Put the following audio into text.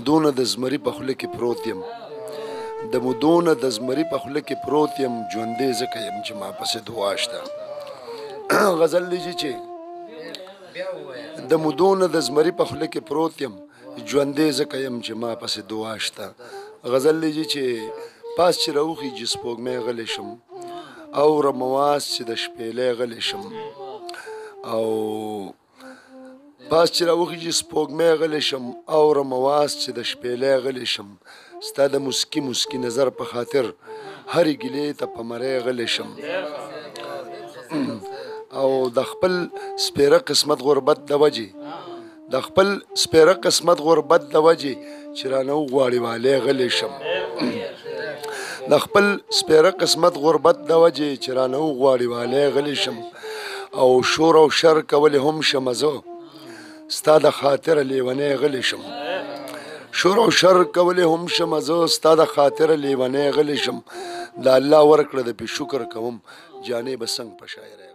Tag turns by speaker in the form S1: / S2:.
S1: مودو نه د زمري په خوله کې پروت یم، د مودو نه د زمري په خوله کې پروت یم، ژوندی ځکه یم چې ما پسې دعا شته. غزل دی چې د مودو نه د زمري په خوله کې پروت یم، ژوندی ځکه یم چې ما پسې دعا شته. غزل دی چې پاس چې راوخیږي سپوږمۍ غلی شم، اورم اواز چې د شپېلۍ غلی شم، او پاس چې راوخیږي سپوږمۍ غلی شم، اورم اواز چې د شپېلۍ غلی شم، ستا د مسکي مسکي نظر په خاطر هرې ګیلې ته په مرۍ غلی شم، او د خپل سپېره قسمت غربت د وجې، د خپل سپېره قسمت غربت د وجې چې رانه وغواړي والی غلی شم، د خپل سپېره قسمت غربت د وجې چې رانه وغواړي والی غلی شم، او شور او شر کولی هم شم زه ستا د خاطره لیونی غلی شم، شور او شر کولی هم شم زه ستا د خاطره لیونی غلی شم، د الله ورکړه د پې شکر کوم، جانې به څنګه په شاعرۍ.